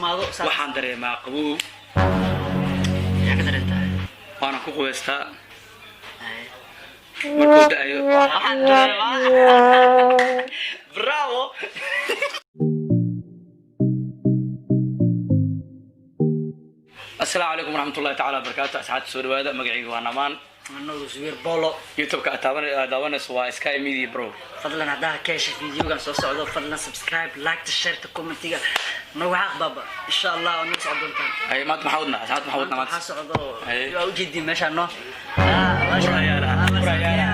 dhammaado saas. Waxaan dareemaa qabow. Yaa ka dareentaa? Waana ku qubaystaa markuu da-ayo. Waxaan dareemaa, bravo. Asalaamu calaykum waraxmat ullahi tacala wabarakaatu. Asxaabta, soo dhawaada. Magacayga waa Namaan. Anagu Suwiir Bolo. YouTube-ka aad aad daawanayso waa Sky Media, bro. Fadlan haddaa ka hesha videogan soo socdo, fadlan subscribe, like, share, commentiga nagu xaq baaba. Insha Allah waa nagu socon doontaan. Ay, maanta maxaa wadnaa, asxaabta? Maxaa wadnaa maanta maanta? Waxaa socdo Haye. waa ujeediin meeshaan no. Burayaala, burayaala.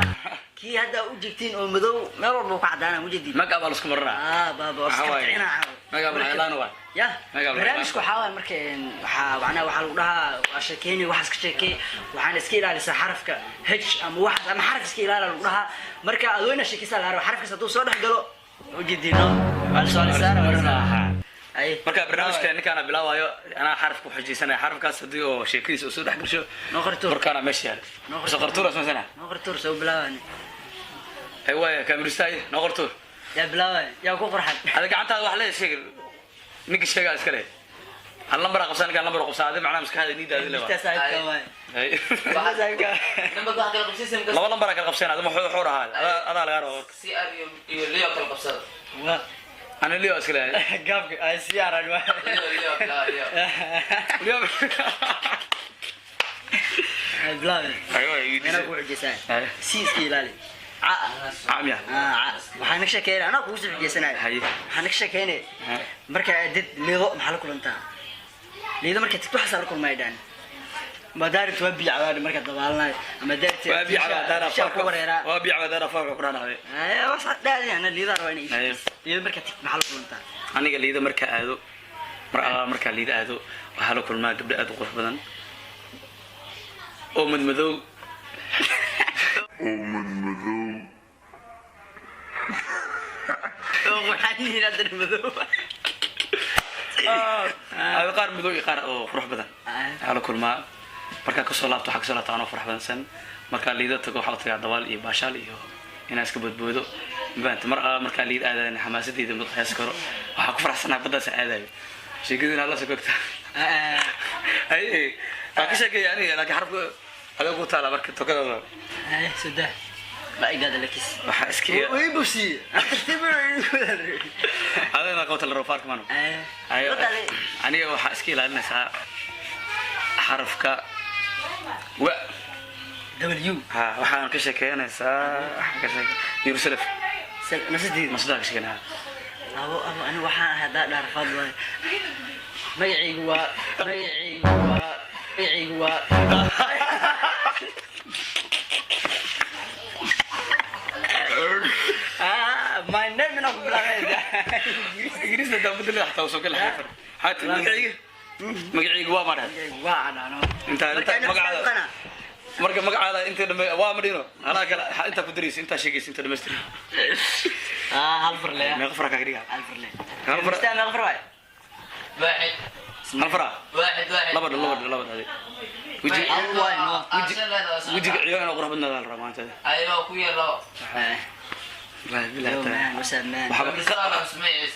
Kii hadda ujeegtiin oo madow meel walba ku cadaana ujeediin. Magac baa lasku marinaa. Ah baaba, waa Maxaa iska waaye? kicinaa. Magac baa waay. Ya. Magac baa. Barnaamijka waxaa waaye marka waxaa macnaha waxaa lagu dhahaa waa sheekeynay, waxaas ka sheekey, waxaana iska ilaalisaa xarafka H ama waxaas ama xaraf iska ilaala lagu dhahaa. Marka adoo ina sheekeysaa la rabaa, xarafkaas hadduu soo dhex galo ujeediino waa la soo alisaara. Ay. Marka barnaamijka ninkaana bilaabayo, anaa xarafka ku xijiysanaya. Xarafkaas haddii oo sheekadiisa uu soo dhex gasho, Noo qortuur. markaana meesha yaala. Noo qortuur. Soo qortuur asmasana. Noo qortuur, soo bilaabani. Ay waaya, kaamiristaay, noo qortuur. Yaa bilaabay? Yaa ku qurxan? Ada gacantaada wax lee sheeg, ninka sheegaa iska leh. Hal lambar qabsan, ninkaan lambar qabsan. Adi macnaha maskaxda niidaadi le. Mister saaxiibka waay. Ay. Saaxiibka. Nambarka waxaa kala qabsaysa markaas. Laba lambar kala qabseen. Adi muxuu xuur ahaa? Adaa lagaa rabo. CR iyo Leo kala qabsada. Waa. Ani Leo iska leeyahay. Gaabka ay siyaaran waay. Leo, Leo bilaa Leo. Leo. Ay, bilaabay. Ay waay. Meena ku xujeysaa. Ay. Si iska ilaali. Caamiya. Waxaan ka sheekeynay, anaa kugu soo xujeysanaya. Haye. Waxaan ka sheekeynay marka aadid liido maxaa la kulantaa? Liido marka tagto waxaasaa la kulmaya dhaan ma daarit waa biyo cabaadhi markaa dabaalanayo ama daarit Waa biyo cabaadana. shaa ku wareeraa. Waa biyo cabaadana, faarka ku dhaanacday. Ay, was dhaadi ana liidaa rabaa inay ii Haye. sheegto. Liido markaa tagto maxaa la kulantaa? Aniga liida markaa aado, mar alla markaa liida aado, waxaa la kulmaa gabdho aad u qurux badan oo madmadow. Oo madmadow. Oo waxaan yihiin haddana madow. Aad qaar madow iyo qaar oo qurux badan waxaa la kulmaa. Markaa kasoo laabto, waxaa kasoo laabta anoo farax badansan. Markaa liida tago, waxaa u tagaa dabaal iyo baashaal iyo inaan iska boodboodo, mafahanta? Mar alla markaa liid aadayan, xamaasadeyda ma qiyaasi karo. Waxaa ku faraxsanahay baddaas aadayo. Sheekadina alla sokogta. Ay, waan ka sheekeeya aniga, laakiin xarafka adiga ku taala marka tokadooda. Ay, saddex ma igaada lakis. Waxaa iska way busiye tartiib. Adagna qabta la rabo faarka mano. Aniga waxaa iska ilaalinaysaa xarafka wa. W. Ha, waxaan ka sheekeynaysaa, waxaan ka sheeke Yerusalem. Nafsadeeda. Masdaa ka sheekeynaya. Abo, abo, aniga waxaan ahay haddaa dhaarfaad waaye. Magacaygu waa, magacaygu waa, magacaygu waa. Ah, my name inaan ku bilaabay. Ingiriisna daa bedel xataa soo kala xafar xataa. Magacayga waa madhan. Magacaygu waa cadhaano. Inta magacaada, marka magacaada inta dhame waa madhino anaa kale intaa ku daraysa, intaa sheegaysa, inta dhamaystir. Ah, hal far le. Meeqa fara kaaga dhigaa? Hal far le. Hal far. Mistaa meeqa far waay? واحد. Hal fara. واحد واحد. Laba dhan, laba dhan, laba dhan weji. Hal waay no. Wejiga ciyoon inuu qurux badnaada la rabaa maanta. ايوه كويا لو. Wallaahi billahi Yo taala. man, what's up, man?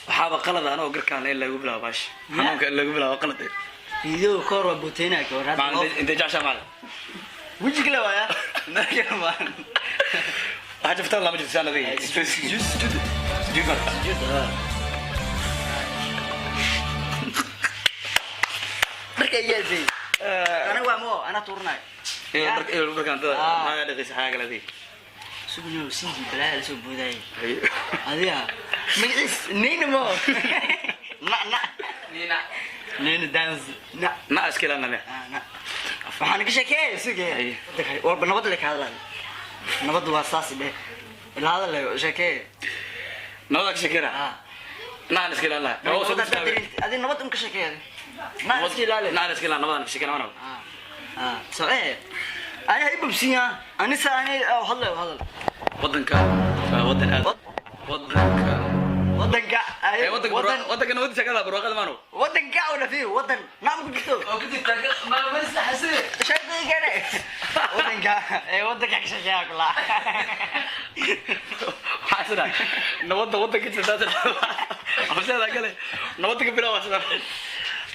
Waxaaba qalad anoo garkaan in lagu bilaabo baash xanuunka in lagu bilaabo qalad. Video koor waa buteynaa ka war hadda. Macallin, intee jeceshaa macallin? Wejiga le waaya. Marka maan. Waxaa jaftaan lama jirto saan adiga sujuud sujuud marka. Marka iyaasay. Ana waa mo, ana tuurnay. Iyo dharkaan dada maaga dhaqaysa xaaga kale adiga. Sugno sinji balaa la soo boodayay. Adiga magaciis Nina mo. Na na. نينا. Nina dance. Na. Na iska ilaalina mea. Ah, na. Waxaan ka sheekeeyay sugay. Haye. Warba nabad le ka hadlaan. Nabad waa saas dheh. Ilaa hadal le sheekeey. Nabadaa ka sheekeynaa. Ah. Naan iska ilaalina. Adi nabad un ka sheekeeyay. Na iska ilaali. Naan iska ilaalina, nabadaan ka sheekeynaa mana. Ah. Ah, so eh. Ani hay bubsiya. Ani sa ani hadal hadal. Wadanka waa wadan aad wadanka Wadanka ay ee wadanka wadan wadanka nabadiisa ka hadla barwaaqada maano. Wadanka wala fi wadan naam ku jirto. oo kadib taagan ma ma xasee. Shaydaygane wadanka ee wadanka ka shaqeeya kula. Waxaa sida nabadda wadanka jirta xabsada kale nabadda ka bilaaba sida.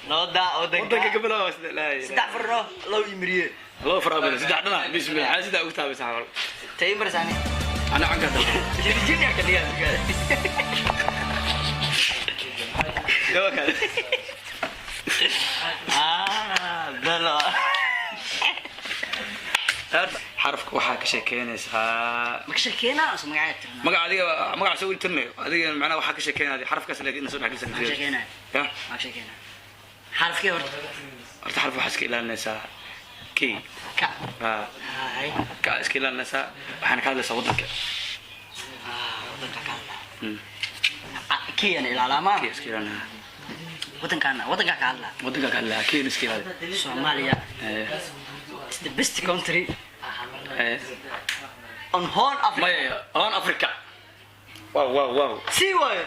Nabadda Wadanka wadanka. Ka bilaaba sida laa ilaaha. Saddex farno loo imriye. Laba far abada saddex dhana bismillah xaa sidaa ugu taabay saxaabal. Tay marsani. Ana canka dalba. Jini ka dhigaa. Yawa kale. Ah, bala. Xarafka waxaa ka sheekeynaysaa. Ma ka sheekeynaa mise magaca tirnaa? Magaca adiga magaca soo tirnayo adiga macnaha waxaa ka sheekeynaya xarafkaas laakiin inta soo dhex Ma ka gelisan. sheekeynaa? Ya. Ma ka sheekeynaa? Xarafkee horta? Horta xaraf waxaa iska ilaalinaysaa k. Ka. Ah. Hay. Ka iska ilaalinaysaa waxaana ka hadlaysaa wadanka. Ah, wadanka ka hadlaa. Kiyana ilaalaa. K iska ilaalinaa. Wadankaana wadanka ka hadlaa. Wadanka ka hadlaa k iska ilaali. Soomaaliya is the best country on Horn Africa. Maya, on Africa. Wow wow wow. Si waayo.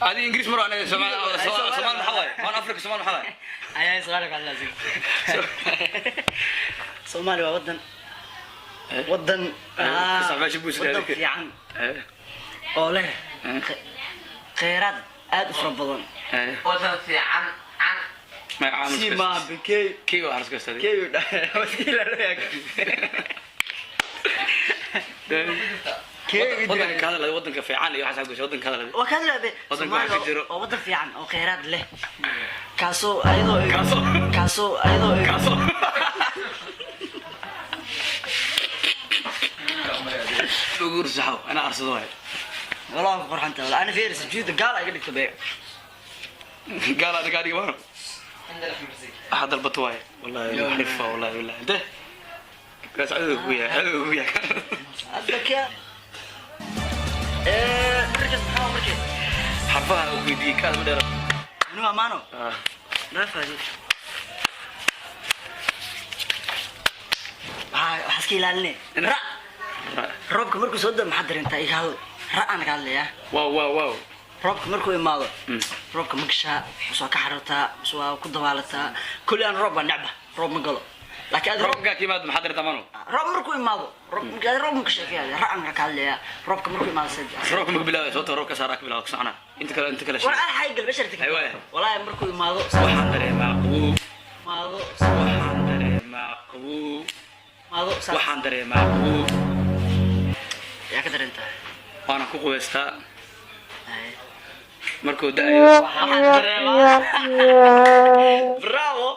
Adi Ingiriis mar anaga Soomaali Soomaali maxaa waaye? On Africa Soomaali maxaa waaye? Ayaa Soomaaliya ka hadlaa. Soomaaliya waa wadan wadan Ka meesha buus wadan fiican oo leh kheyraad aad u fara badan. Wadan fiican can. Magaca Si ma bikey. Kii waa xarska istaaday. Key u dhahay wasiila loo. Key. Wadanka ka hadlaya wadanka fiican iyo waxaas gooshay wadanka ka hadlaya. Waa ka hadlaya. Wadanka waxaa ka jiro. Oo wadan fiican oo kheyraad leh. Kaasoo ayadoo Kaasoo. Kaasoo ayadoo Kaasoo. Ugu saxo ana arsado waay. Walaa ku qurxanta walaa ana fiir sujuud gaal ay ka dhigto bee. Gaal adiga adiga waano. Waxa dalbato waay. Wallahi xarifa wallahi wallahi. Inte. Kaas adiga ku yahay adiga ku yahay. Hadda ka markaas maxaa markii Xarfaha uu weydiiyey kaas ma dheera. Anu amaano. Rafaadi. Waxaa iska ilaalinay. Ra. Roobka markuu soo dao maxaad dareentaa iga hadal. Ra aan ka hadlayaa. Wow wow wow. Roobka markuu imaado. Roobka ma gashaa, mise waa ka xarootaa, mise waa ku dabaalataa. Kulli aan roob baan necba, roob ma galo. Laakiin aad roob Roobka ka yimaado maxaad dareentaa maano? Roob markuu imaado, roob markii roob ma ka sheekeeyaa, ra aan ka hadlayaa. Roobka markuu imaado sad. Roobka ma bilaabay sababtoo roobka saaraa ka bilaabay ku soconaa. Inta kale War aan xay gal basharta. Ay waay. Walaahi markuu imaado, Waxaan dareemaa qabow. imaado, Waxaan dareemaa qabow. imaado. Waxaan dareemaa qabow. Yaa ka dareentaa? Waana ku qubaystaa. Ay. Markuu da'ayo. Waxaan dareemaa. Bravo.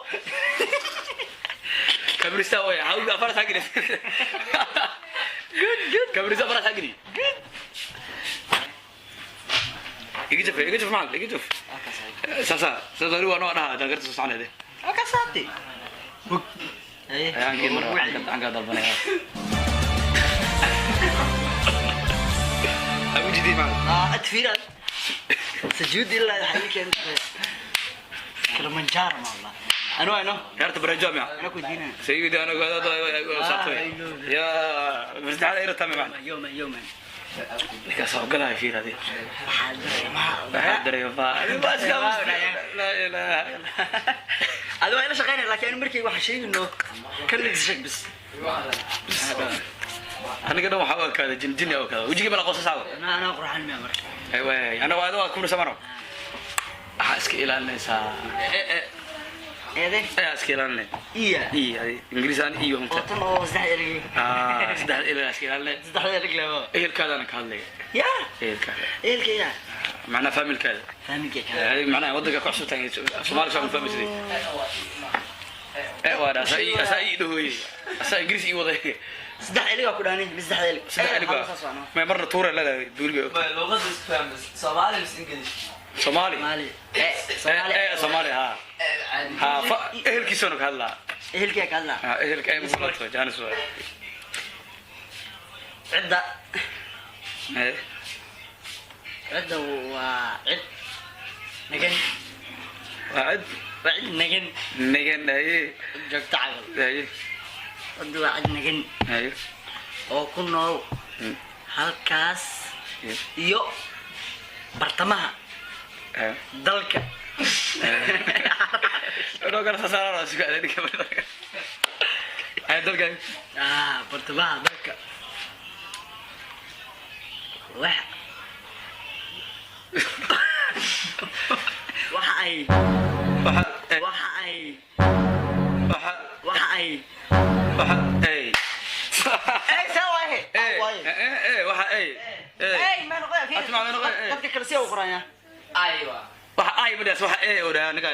Kabrista way hawga afar saagiri. Good good. Kabrista afar saagiri. Good. Iga jaf iga jaf maal iga jaf. Sasa sasa waa noo dhahaa dagarta soo soconeede. Akasaati. Ay. Ayaankii mar aan ka dalbanaya. Abu jidi maal. Ah, atfiira. Sujuud ilaa waxay keentay. Kilimanjaro ma Allah. Anu ano? Heerta bara jaamica. Ana ku diinaa. Sayidi ana gaada saartay. Ya martaxada ay ratame maal. Yawman yawman. Ninka soo galaya fiir adi. Waxaa dareemaa. Waxaa dareemaa. La ilaaha. Adu waa ila shaqeynaya laakiin anu markii waxa sheegino kaligiis sheeg bis. Aniga dhan waxaa u ekaaday jin jin yaa u ekaaday. Wejigii bala qosa saabo. Ana qurxan miya marka. Ay waay ana waa waa kumri samaro. Waxaa iska ilaalinaysaa. Eede? Ayaa iska ilaalinay. Iya. I adi Ingiriis aan iyo Oo hunta. tan oo saddex erey. Ah, saddex ilaa iska ilaalinay. Saddex erey laba. Ehelkaadana ka hadlaya. Ya. Ehelkaada. Ehelkayga. Macnaha familkaada. Familkayga ka. Adiga macnaha wadanka ku cusub tahay Soomaali soo fahmi sidii. Waa asaa ii asaa ii dhahoy. Asaa Ingiriis ii waday. Saddex erey waa ku dhaanay, saddex erey. Saddex erey baa. Ma marna tuura leedahay duuliga. Luqada isku fahmis Soomaali mise English? Soomaali. Soomaali. Soomaali. Soomaali ha. Ha fa ehelkiisana ka hadlaa. Ehelkayga ka hadlaa. Ha ehelka ay muqalato jaanis waay. Cidda. Cidda waa cid nagan. Waa cid Waa cid nagan. nagan aye. Joogto cagal. Aye. Cidda waa cid nagan Aye. oo ku nool halkaas iyo bartamaha dalka. Inoo kala soo saaraan oo isku adeeg ka. Ay dalka. Ah, bartamaha dalka. Wax waxa ay Waxa Waxa ey. Ey, saa waaye. Ey. Waaye. Ey, waxa ey. Ey. Ey, ma noqon. Asma, ma noqon, ey. Dadka kale si u qoraya. Aywa. Waxa ay ma dhaas, waxa ey oo dhaha ninka.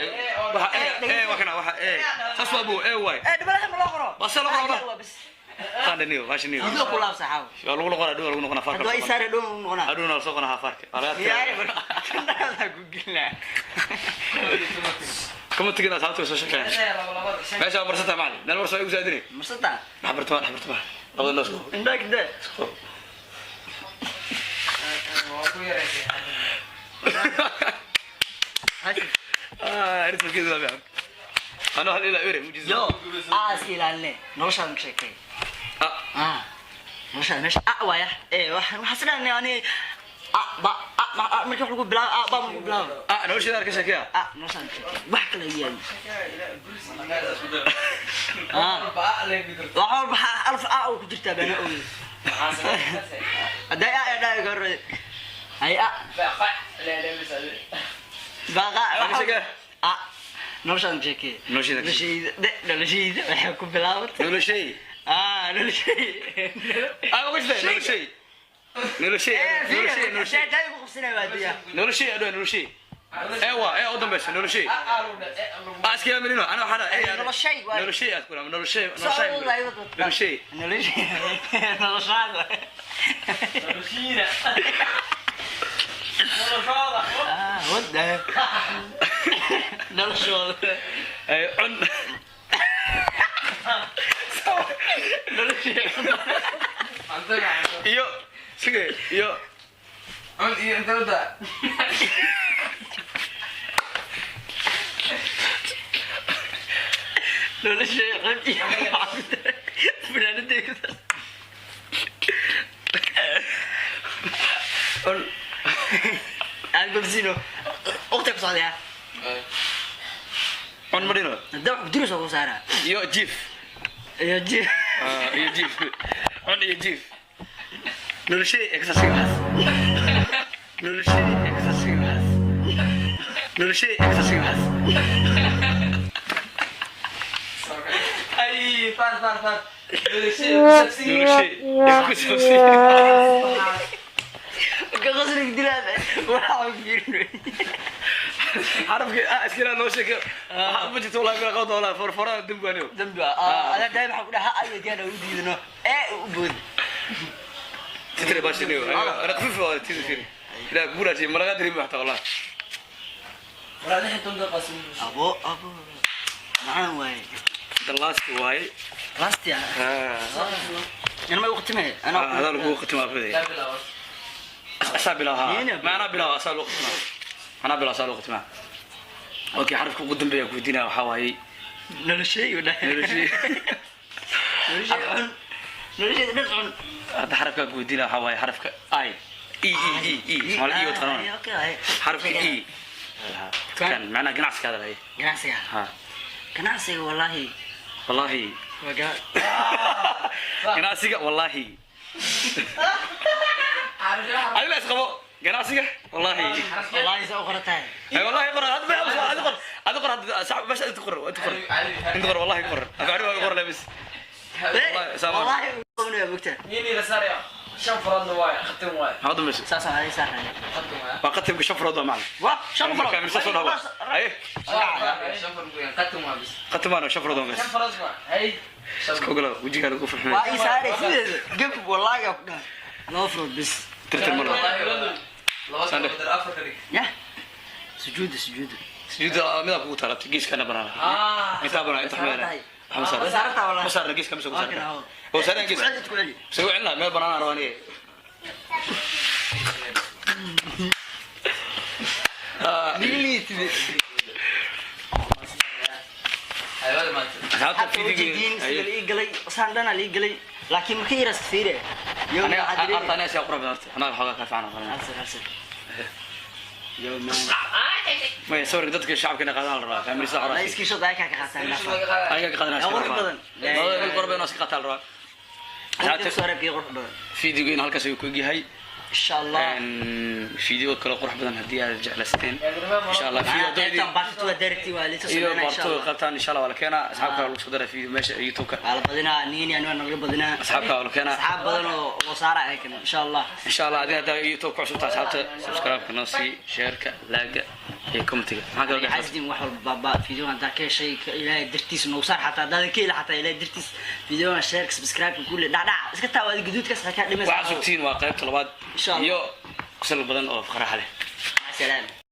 Waxa ey, ey, waa kana waxa ey. Saas waa buu ey waay. Ey, dhibalaha ma loo qoro? Waa see loo qoro, Ah, waa bas. Qaandaniyo, baashaniyo. Sidoo ku laab saxaaw. Waa lagu noqonaa, dhow lagu noqonaa faarka. Hadduu ay saare dhow noqonaa. Hadhow na soo qonaa faarka. Waa laga Yaari adkaa. marka. Ku gilnaa. Kuma tigin asxaabta way soo shaqeeyaan. Meesha waa marsantaa macallin. Meel marsan igu saadinay. Marsata. Dhex bartama, dhex bartama. Labada noo isku. Indhaha kide. Isku. Waa ku yaraysay. Ah, arrinta keeda waa fiican. Anoo hal ilaa ere, mujizo. Yo, aa iska ilaaline. Noloshaada ka sheekay. Ah, Ah. Noloshaada meesha ah waaya. Ee, waxaan waxaan sidaan ani ah ba ah ma ah marka wax lagu bilaabo ah ba lagu bilaabo. ah, nolosheeda ka sheekeya. Ah, noloshaada ka sheekay. Wax kale yahay. Ah. Wax walba alf ah oo ku jirtaa bana ogey. Hadday ah dhaay garo. Ay ah baqa. Ka sheekee. Ah. Noloshaada ka sheekay. Nolosheeda ka sheekay. Noloshayda noloshayda waxay ku bilaabatay. Noloshay. Ah, noloshayda. Ah, ugu jirtaa noloshay. Noloshay, noloshay, noloshay. Noloshay, adoo noloshay. Ee waa, ee u dambaysa noloshay. Ah, iska ilaalinno. Ana waxaan dhahay, ee, Noloshay waay. Noloshay aad ku dhahay, noloshay, noloshay. Noloshay. Ee, cun. Iyo, sige, iyo. Cun. Cun ma dhino. Iyo jiif. Ah, iyo jiif. Cun iyo jiif. Noloshay ee kasoo waxaas. Noloshay ee kasoo waxaas. Noloshay ee kasoo waxaas. Noloshay ee ku saabsan. Xarafkii ah iska ilaa noo sheegay. Waxa ma jirto wallahi bila qawda wallahi forforada dambi anigo. Titire baashiniyo. Ana khafiif waa titire. Ilaa kugu raajiyay malaga dareemi waxta wallahi. Abo abo macaan waaye. The last waaye. Lastia. Ah. Ana ma waqti ana. Hada lagu khatimaa fiday. Asaa bilaw ha. Ma ana bilaw asaa lagu khatimaa. Ana bilaw asaa lagu khatimaa. Okay, xarafka ugu dambeeya ku weydiinaya waxaa waaye noloshay u dhahay. Noloshay. Noloshay cun. Noloshay dhan cun. Hadda xarafka ku weydiinaya waxaa waaye xarafka I. E E E E. Soomaali E u taqaanaa. Okay. Xarafka E. Kan macnaha ganacsiga hadalay. Ganacsiga. Ha. Ganacsiga wallahi. Wallahi. Waa ganac. Ganacsiga wallahi. Adiga is qabo ganacsiga wallahi. Wallahi saa u qoran tahay. Ay wallahi qor hada ma hada qor hada qor hada sax bas inta qor inta qor inta qor wallahi qor afari waa qor labis. Wallahi saama. Wallahi qobnaya bugta. Hada mas. Saas aan saarnay. Waa qatimka shan farood waa macallin. Waa shan farood. Marka mirsa soo dhawa. Ay qatimaano shan farood waa bas. Iska ogolaada wajigaa lagu farxinaya. Waa ii saaray sideeda. Gab wallahi ku dhahay. Laba farood bis. Tirtir mar laba. Ya. Sujuuda sujuuda. Sujuuda midaa kugu taalabtay geeskana banaan. Intaa banaan inta xumeen. Waxba saaran. Saartaa wallahi. Ma saaran geeska mise ku saaran. Oo saaran geeska. Isku celi. Soo celina meel banaan aan rabaa aniga. Militid. Asxaabta Xataa ujeediin sida la ii galay, saan dhana la ii galay, laakiin marka yaraas fiire. Yow Aniga waxaa horta dareemay. aniga siyaa qurux badan horta. Anaga xoogaa ka fiican aan. Hal sir. Yow man. Maya sawirka dadka shacabka inay qaadaan la rabaa. Family sida La qoraas. iskii shot ay ka qaataan. Aniga ka qaadanaa. Qurux badan. Labada qurux badan oo iska qaataa la rabaa. Asxaabta soo reebkii qurux badan. Fiidiyogeena halkaas ayuu ku egyahay. Insha Allah. Video kale qurux badan haddii aad jeclaysteen, insha Allah, video Qaybtan part 2 darti waa liisa iyo sameynaa, insha part 2 Allah. Qaybtan insha Allah waa la keenaa, asxaab kale lagu soo daraa video meesha YouTube-ka. Waa la badinaa, nigani anwaa nalaga badinaa. Asxaab kale waa la keenaa. Asxaab badan oo loo saara ayakan, insha Allah. Insha Allah, adii haddaa YouTube ku cusubta, asxaabta subscribe-ka noo sii, share-ka, like-ga iyo comment-iga. Maxaa kaloo dhexda? Xasdin wax walba baaba video haddaa ka heshay, Ilaahay dartiis noogu saar. Xataa haddaada ka heli, xataa Ilaahay dartiis video share, subscribe, kulli dhacdhac iska taa, waad gaduudkaas kaa dhimaysa. Waxaa sugtiin waa qaybta labaad Insha Allah. iyo qosol badan oo faraxa leh. Maca salaam.